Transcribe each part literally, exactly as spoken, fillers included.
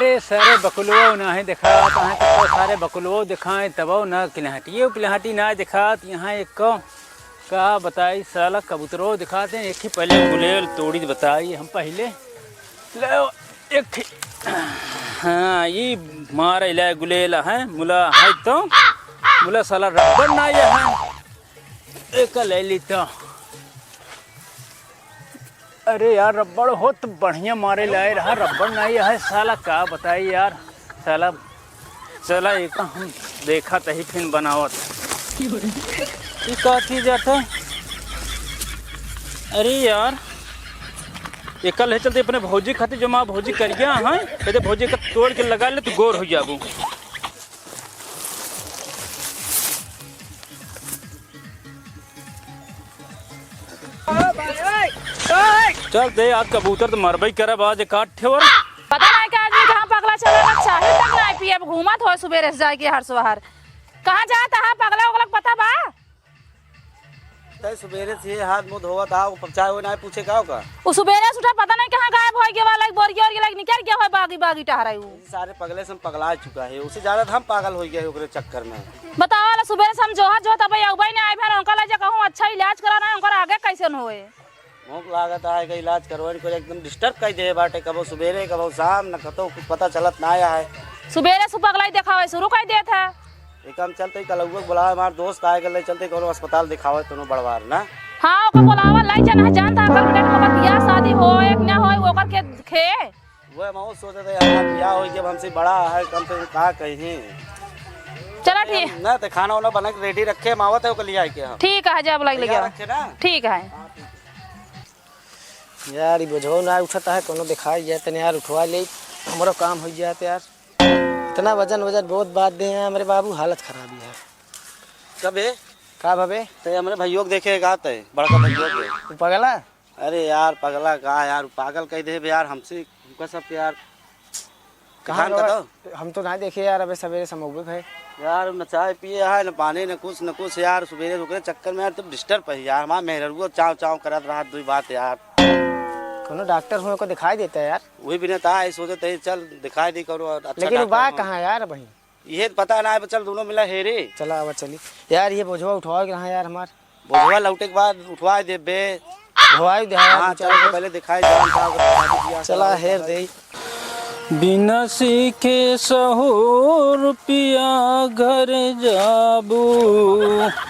ए, सारे बकुलवो नाहीं देखात, अहाँ तो सारे बकुलवो देखाएँ, तबो ना किलहटियो पिलहटी ना देखात, यहाँ एक को का बताई, साला कबूतरो देखात हैं, एक ही पहले गुलेल तोड़ी बताई हम पहले। ले, एक ही। हाँ, ई मारे ले गुलेल है, मुला है तो, मुला साला रबड़ ना ये है, एक ले ली तो। अरे यार, रबड़ होत बढ़िया मारे लाए रहा, रबड़ नाहीं है साला, का बताई यार, साला, चला एक हम देखत ही फिर बनावत। ई का चीज आटे? अरे यार, एकर ले चलते अपने भौजी खातिर, जो माँ भौजी करिया हैं, कहते भौजी का तोड़ के लगा ले, तू गोर हो जाबू। चल दे, आज कबूतर तो मरबई करब, आज एक आध ठे और। पता नहीं का आदमी कहाँ पगला चला, ना चाही तक ना पिए, अब घूमत हो सुबेरे से जाके हर सुबहर। कहाँ जात है पगला उगला, पता बा? तै सुबेरे से हाथ मुंह धोवत आ, चाय वो ना पूछे का का? उ सुबेरे से उठा, पता नहीं कहाँ गायब हो गया, लाइक बोरिया ओरिया लाइक निकल गया हो, बागी बागी टहराई उ। सारे पगले से हम पगला चुका है, उसे ज्यादा हम पागल हो गए ओकरे चक्कर में। बतावा ला, सुबेरे से हम जोहत जोहत अबे अउबे ना आए, फिर उनका ले जा कहूँ अच्छा इलाज कराना है, उनकर आगे कैसे न होए। भूख लागत है, का इलाज करवाइन को एकदम disturb कर दे बाटे, कबो सुबेरे, कबो शाम, न कतो कुछ पता चलत ना आया है। सुबेरे से पगलाई देखावे शुरू कर देत है। एक हम चलते ही कलौआ के बुलावे, हमार दोस्त आए के ले चलते कोनो अस्पताल दिखावे, तोनो बड़वार ना। हाँ, ओका बुलावा, लाई जाना है, जानता है, कल बेटा, ओकर बियाह शादी हो, एक ना हो, ओकर के खे। वो हम और सोचत है यार, बियाह होई जब हमसे बड़ा है, कम से कम का कही। चला ठीक। ना तो खाना वाना बना के ready रखे, हम आवत है, ओके ले आए के हम। ठीक है, जब लाइक लगे तैयार आओ। रखे ना। ठीक है। हाँ, ठीक है। यार, ई बोझो ना उठता है, कोनो दिखाई जाए तने यार, उठवा ले, हमरो काम हो जात यार। इतना वजन, वजन बहुत बात दे हैं हमरे बाबू, हालत खराब है यार। कबे? का भबे? ते हमरे भइयो के देखे का ते, बड़का भइयो के। तू पगला? अरे यार, पगला का यार, पागल कह देबे यार, हमसे, हमका सबके यार। कहाँ ध्यान रहो? बताओ। हम तो ना देखे यार, अबे सवेरे समौबे भाई। यार, न चाय पिए है, न पानी, न कुछ, न कुछ यार, सुबेरे से ओकरे चक्कर में यार, तुम disturb है यार, हमार मेहररुआ चाव चाव करत रहा, दुई बात यार। कोनो डॉक्टर हुए को दिखाई देता है यार। वही बिना ता, आई सोचत है, चल दिखाई दी करो, अच्छा लेकिन वो डॉक्टर बा हो। कहाँ यार भाई? इहे त पता ना है, चल दोनों मिला हेरे। चला, आवा चली। यार, ये बोझवा उठवा के रहा यार हमार। बोझवा लौटे के बाद उठवा देबे। उठवाई दे यार, हाँ, चल चल। पहले दिखाई दे, हम का करत बाटी बियाह चला, करावत हेर है। दे। बिना सीखे सहुर पिया घर जाबू,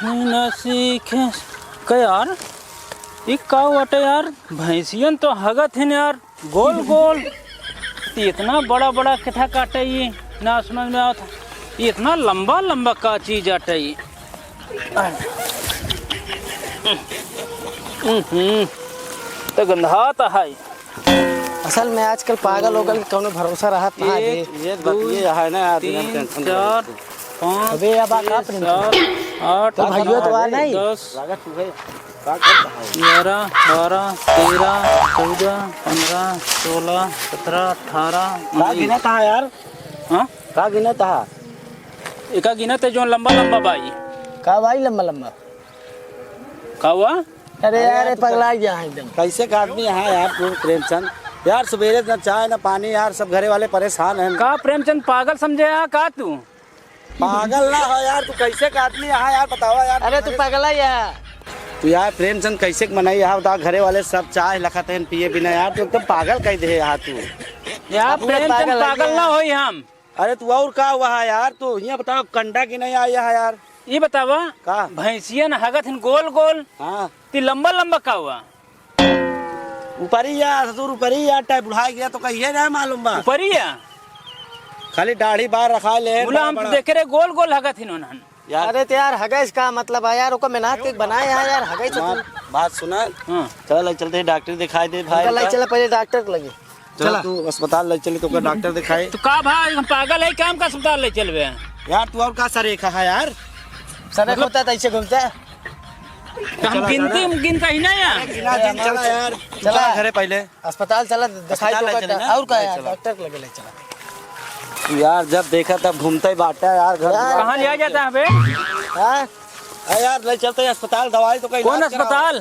बिना सीखे। का यार, ई का बाटे यार? भैंसियन तो हगत हिन यार। गोल गोल। इतना बड़ा बड़ा केथा काटे ये, ना समझ में आवत। इतना लंबा लंबा का चीज आटे ये? हम्म, तो गंधात है। असल में आजकल पागल ओगल के कौनो भरोसा रहत ना ये, है। ये दू, बतिये है ना यार, बिना तीन, tension चार, लेके। पाँच, अबे, अब आप छः, आप नहीं सात, आठ, तो भाइयों तो आ नौ, नहीं। दस, लागत तू है। का करता है? ग्यारह, बारह, तेरह, चौदह, पन्द्रह, सोलह, सत्रह, अठारह, का उन्नीस। गिनत है यार? हाँ? का गिनत है? एका गिनत है जो लंबा लंबा बाई। का बाई लंबा लंबा? का हुआ? अरे अरे यार, यार, तू पगला गया है एकदम। कैसे का आदमी है यार तू प्रेमचंद? यार सुबेरे ना चाय ना पानी यार, सब घरे वाले परेशान हैं। का प्रेमचंद पागल समझे है का तू? पागल ना हो यार, तू कैसे का आदमी यहाँ यार, बतावा यार। अरे तू पगला ही है। तू यार प्रेमचंद कैसे के मनई यहाँ, बता, घरे वाले सब चाय लखत हैं पिए बिना यार, तू एकदम पागल कह दे यहाँ तू। यार पूरा प्रेमचंद पागल है पागल ये। ना होई हम। अरे तू और का हुआ है यार, तू यहाँ बताओ कंडा की नहीं आई है यार। ये बतावा का? भैंसिया न हगत हिन गोल गोल, हाँ। ती लंबा लंबा का हुआ? ऊपरी या ससुर, ऊपरी या टाइप बुढ़ा गया तो कहिए ना मालूम बा। ऊपरी या? खाली दाढ़ी बार रखा ले, बोला बड़ा हम बड़ा। देखे रहे गोल गोल हगत हिन उन्हन। यार। अरे तो यार हगैस का मतलब है यार, ओकर मेहनत के बनाए है यार, हगैस तो बात, तू बात सुना। हाँ। चला ले चलते हैं डॉक्टर दिखाई दे भाई उनका ले का। चला पहले डॉक्टर के लगे। चला चला। तू अस्पताल ले चली तो ओकर डॉक्टर दिखाए। तो का भाई हम पागल है, काम का अस्पताल ले चलबे? यार तू और का सरेखा है यार? सरेखा मतलब होता तो ऐसे घूमता है। तो हम चला, गिनती चला। हम गिनता ही ना यार। गिना दिन चला यार। चला। चला घरे पहले। अस्पताल चला, दिखाई अस्पताल तो ले चली ना? और का ले यार, चला। डॉक्टर के लगे ले चला। यार, जब देखा तब घूमता ही बाटा यार, घर यार। कहाँ लिया जाता है बे? हाँ? अरे यार, ले चलते हैं अस्पताल, दवाई तो कहीं कौन इलाज कराओ। अस्पताल?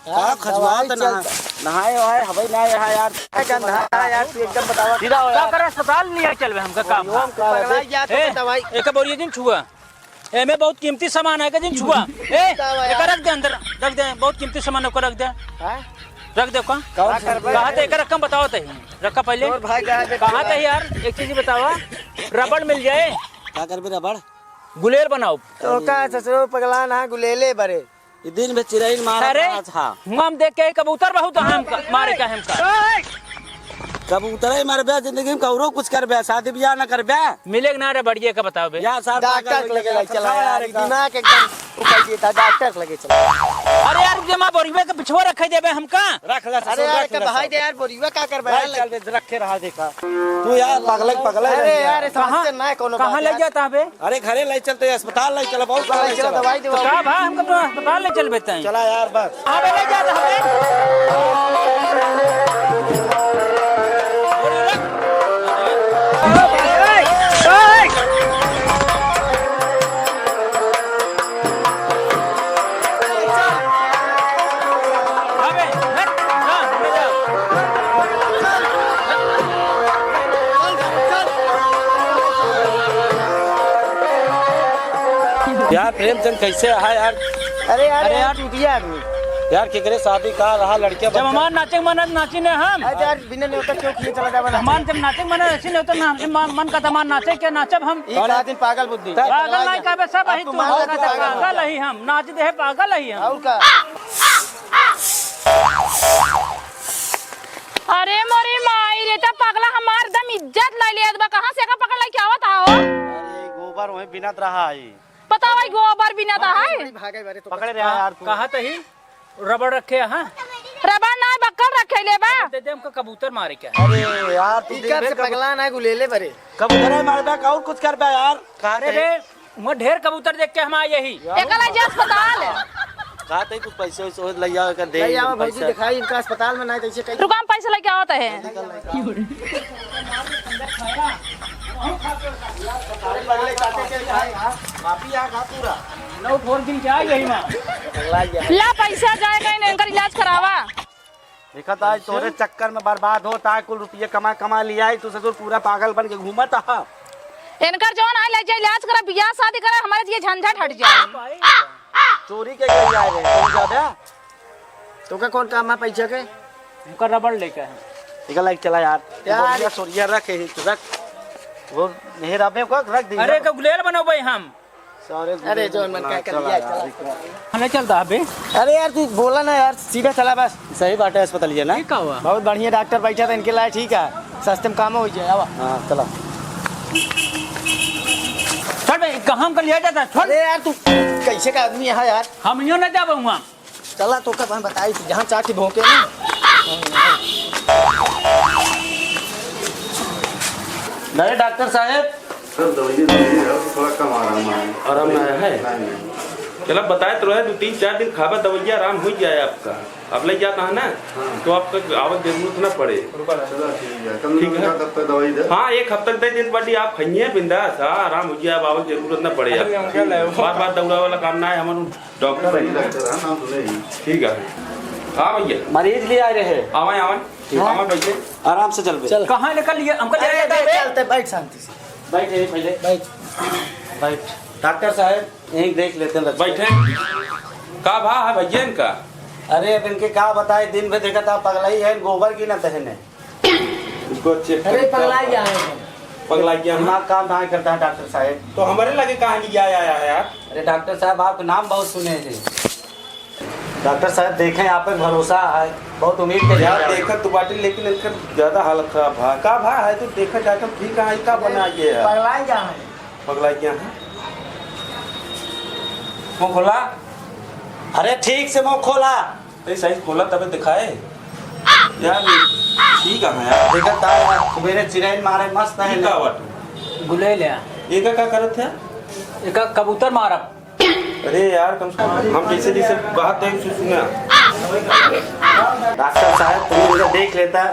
यार, का खजुआत दवाई ना? चलता। नहाए वहाए हवई ना यहाँ यार। क्या गंदा है यार, तू एकदम बतावा। सीधा हो का यार। करे अस्पताल लिया चलबे हमका काम? हम पगला गया तो ए, दवाई। एक बोरिया जिन छुआ। एमे बहुत कीमती सामान है, का जिन छुआ। ए, का बा यार? एका रख दे अंदर, रख दे, बहुत कीमती सामान है, ओका रख दे। हाँ? रख दे ओका। कौन सा? कहा थे, एका रकम बतावा थे। रखा पहले। और भाई कहाँ थे? कहा थे यार, एक चीज बतावा, रबड़ मिल जाए। का करबे रबड़? गुलेल बनाओ। तो का ससुरो पगला ना गुलेले बरे। ई दिन भर चिरइन मारत अरे, रहत हा। हुआँ हम देख के कबूतर बहुत हम क-, मारे का हमका। कबूतरे मरबे, जिंदगी में कौरो कुछ करबे, शादी बियाह न करबे। मिले के ना रे, बढ़िया का बताओ बे। या साहब, डॉक्टर पागल के लगे हो गया, चला समझा यार, रहे का। दिमाग एकदम उकल देता, डॉक्टर के लगे चला। अरे यार, रुक जा, माँ बोरिया के पिछुआ रखे देबे हमका। रख ले, ससुर, अरे यार, रख ले, बहाई सब। दे यार, बोरिया का करबे भाई, यार? चल बे, रखे रहा, देखा। तू यार पागल, पागल अरे है यार। यार, समझते कहाँ, ना है कोनो कहाँ बात ले यार। जाता है बे? अरे घरे ले चलते हैं, अस्पताल ले चला, बहुत ले चला, ले चला। दवाई दे तो बाबू। का भा हमको तो अस्पताल ले चल बेटा है। चला यार बस। हाँ बे, ले जा तो हमें। यार प्रेमचंद कैसे है यार? अरे यार, अरे यार, यार। चूतिया आदमी। यार केकरे शादी का रहा, लड़के जब बच्चे। हमार नाचे के मन है, नाची ने हम। अरे यार, बिना नेवता क्यों किए चला जावा नाचे? हमार जब नाचे के मन है, ऐसे नेवता ना, हमसे मन, मन का तमान नाचे के नाचब हम। ई कौन है? का दिन पागल बुद्धि। पागल नहीं कहबे, सब अब वही तू तू मान ले, का तू पागल पागल बुद्धि। ही हम, नाच दे पागल ही हम। और का? अरे मोरी माई रे, त पगला हमार दम इज्जत ले लेत बा। कहाँ से का पकड़ लेके आवत हो? अरे गोबर वहीं बिनत रहा है। पता भाई गोबर बिनत है। बड़ी भागे बारे तो पकड़े रहा यार तू। कहा तही रबड़ रखे, हाँ? रबड़ ना, बक्कल रखे ले बा। दे दे हमको कबूतर मारे क्या? अरे यार तू ई दिन कब भर से कबू-, पगला ना गुलेले बरे। कबूतर है मारे बा, और कुछ कर बा यार। कहा अरे तही? रे, वहाँ ढेर कबूतर देख के हम आए यही। एका ले जा अस्पताल। कहा तही कुछ पैसे वैसे हो ले जाओ, एकर दे ले जाओ भौजी, पैसा। दिखाई इनका अस्पताल में, नहीं तो ऐसे कहीं रुका, हम पैसा लेके आवत है। माफी आ गा पूरा। नौ फोर दिन क्या यही माँ? ला पैसा जाए कहीं नहीं, इनकर इलाज करावा। देखा था, आज तोरे चक्कर में बर्बाद होता है, कुल रुपये कमा कमा लिया है, तू ससुर पूरा पागल बन के घूमत है। इनकर जौन है, ले जा इलाज करा, बियाह शादी करा, हमारे ये झंझट हट जाए। चोरी के लिए आए रहे, तू ज्यादा। तो का कौन काम है पैसा के? उनका रबड़ लेके है। निकल लाइक चला यार। यार। बोलिया सोरिया रख, यही रख। वो नहीं रबे को रख दी। अरे, का गुलेल बनो भाई हम। सारे अरे, गुलेल जौन मन बना, का कर चला लिया, यार। चला। हाँ, ले चलता अबे। अरे यार, तू बोला ना यार, सीधा चला बस। सही बात है, अस्पताल ये ना। ठीक है हुआ। बहुत बढ़िया डॉक्टर बैठा था, इनके लिए ठीक है, सस्ते में काम हो जाए। आवा। हाँ, चला। छोड़ बे, कहाँ हमका लिया जाता है? छोड़। अरे यार, तू कैसे का आदमी है यार? हम यूँ ना जाबे हुआ। चला, तो का हम बताई, जहाँ चाह के भोंके ना। अरे डॉक्टर साहब। सर, दवाइयाँ दे दीजिए, अब थोड़ा कम आराम आया है। आराम आया है? नहीं, नहीं। चला, बताए तो रहे, दो तीन चार दिन खाबा दवाइयाँ, आराम हो जाए आपका। अब ले जाता है ना, हाँ। तो आपका आवक जरूरत ना पड़े। चला, ठीक है। कम से कम ठीक है। एक हफ्ता दवाई दे। हाँ, एक हफ्ता दे दिन बाटी आप खाइए बिंदास, हाँ, आराम हो जाए, अब आवक जरूरत ना पड़े अरे, आपको। अंकल है वो। बार बार दौड़ा वाला काम ना है हमारे। डॉक्टर है। डॉक्टर है, नाम सुने ही। ठीक है। हाँ भैया। मरीज ले आए रहे। आवाए, आवाए। ठीक। आवाए बैठे। आराम से चल बे। चल। कहाँ लेकर लिए? हमको ले अरे, जाता है बे, बे? चलते, बैठ शांति से। बैठ यहीं पहले। बैठ। बैठ। डॉक्टर साहब, यहीं देख लेते हैं लक्षण। बैठे। का भा है भैया इनका? अरे, अब इनके का बताए, दिन भर देखा था, पगला ही है, गोबर की ना तहने। इसको चेक अरे, करता पगला हूँ। गया है। पगला गया है? दिमाग काम ना करता है, डॉक्टर साहब। तो हमारे लगे कहाँ लिया आया है यार? अरे, डॉक्टर साहब, आपका नाम बहुत सुने हैं। डॉक्टर साहब, देखें, आप पे भरोसा है, बहुत उम्मीद के यार, लिए। देखत तो बाटे, लेकिन इनकर ज्यादा हालत खराब भा। का भा है, तू देखा जाके ठीक है, का बना ये है? पगला गया है। पगला गया है? मुँह खोला। अरे, ठीक से मुँह खोला। ए, सही खोला तबे दिखाए। यार, ठीक है यार। देखा ता यार, सुबेरे चिरैन मारे मस्त है। ठीक है बात। गुलेल है। एका का करत है? एका कबूतर मारब। अरे यार, कम से कम हम जैसे जैसे बात है, उसे सुना। डॉक्टर साहब, तुम इनका देख लेता,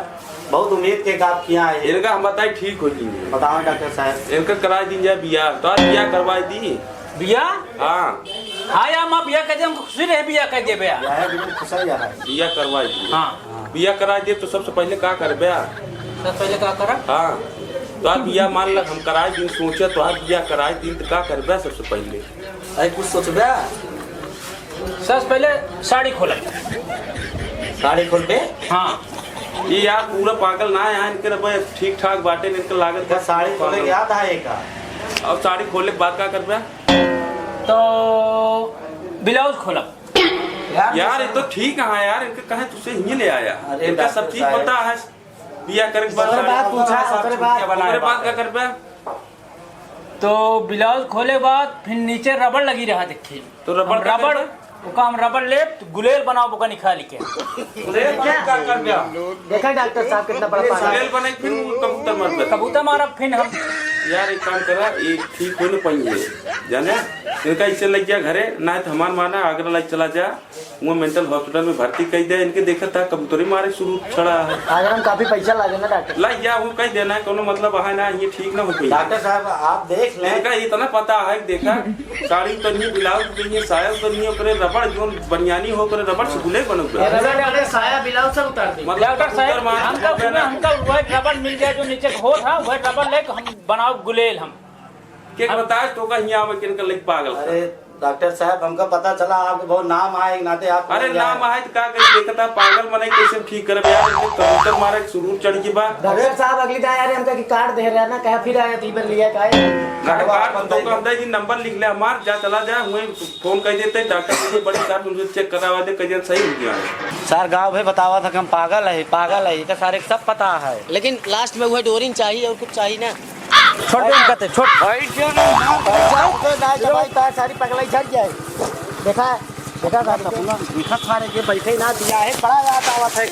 बहुत उम्मीद के काम किया है। इनका हम बताए, ठीक हो जाएंगे। बताओ डॉक्टर साहब। इनका करा दीन जाए बियाह, तो आज बियाह करवा दी। बियाह? हाँ। हाँ यार, माँ बियाह कर दे, हमको खुशी रहे बियाह कर दे भैया। बियाह है, बिल्कुल खुश है यार। बियाह करवा दी। हाँ। हाँ, बिया कराइ देब तो सबसे पहिले का करबे? सबसे पहिले का करब? हाँ, तोहार बिया मान ल हम कराइ दिन, सोचे तोहार बिया कराइ दिन तो का करबे सबसे पहिले? अरे कुछ सोचबे? सबसे पहिले साड़ी खोलब। साड़ी खोलबे? हाँ। ये यार पूरा पागल ना है, इनके रबे ठीक ठाक बाटे, इनके लागत का साड़ी खोले के याद आए का? और साड़ी खोले के बाद का करबे? तो ब्लाउज खोलब। यार, यार, ये तो ठीक है यार, इनके कहे तुझसे ही ले आया। अरे इनका सब डॉक्टर चीज साहब। पता है। बिया करे के बाद ओकरे बाद पूछा, ओकरे बाद। ओकरे बाद का करबे? तो ब्लाउज खोले बाद फिर नीचे रबड़ लगी रहा, देखी। तो रबड़ हम का रबड़, करबे? ओका हम रबड़ लेब, तो गुलेल बनाओ, ओका निकाल के। गुलेल का, का करबे? देखा डॉक्टर साहब कितना बड़ा पागल। गुलेल बने फिर वो कबूतर मारबे। कबूतर मारब फिर हम। यार एक काम करा, ये ठीक हो न पाएंगे, जाने? इनका इसे लग गया घरे, ना तो हमार माना आगरा लाइक चला जा। वो मेंटल हॉस्पिटल में भर्ती कई दे, इनके देखा था कबूतरी मारे शुरू छड़ा है। अगर हम काफी पैसा लागे ना डॉक्टर। ला या वो कई देना है, कोनो मतलब है ना, ये ठीक ना हो पाई। डॉक्टर साहब, आप देख लें। इनका इतना पता है, देखा, साड़ी तो नहीं, ब्लाउज तो नहीं, साया तो नहीं, ओकरे रबड़ जो बनियानी हो, ओकरे रबड़ से गुले बनो ये रबड़ डॉक्टर साया ब्लाउज सब उतार दी। मतलब डॉक्टर साहब, कबूतर मार हमका, हमका वह रबड़ मिल जाए जो नीचे होत है, वह रबड़ लेके हम बनाओ गुलेल हम। के अब बताए तो का हियाँ आवे के इनका लइक पागल। अरे डॉक्टर साहब, हमका पता चला आपके बहुत नाम है, एक नाते आप अरे नाम है तो का करी, देखता पागल मने कैसे ठीक करब यार, इनके कबूतर मारे के सुरूर चढ़ के बा। डॉक्टर साहब, अगली दाई यार हमका की कार्ड दे रहा ना, कहा फिर आया तीबर लिया का है। कार्ड, कार्ड तो का हम दे दी, नंबर लिख ले हमार, जा चला जा, हुए फोन कर देते डॉक्टर से, बड़ी साहब उनसे चेक करावा दे, कहिए सही हो गया है। सर गाँव भर बतावा था कि हम पागल है, पागल है, इनका सारे सब पता है। लेकिन लास्ट में वह डोरिन चाहिए और कुछ चाहिए ना। छोड़ दे इनका ते, छोड़। भाई, जो ना, मार, भाई, जाओ, तो ना, तो भाई, तार सारी पगलाई झड़ जाए। देखा, देखा, सारी अपना देखा सारे के बैठे ना दिया है, बड़ा याद आवत है।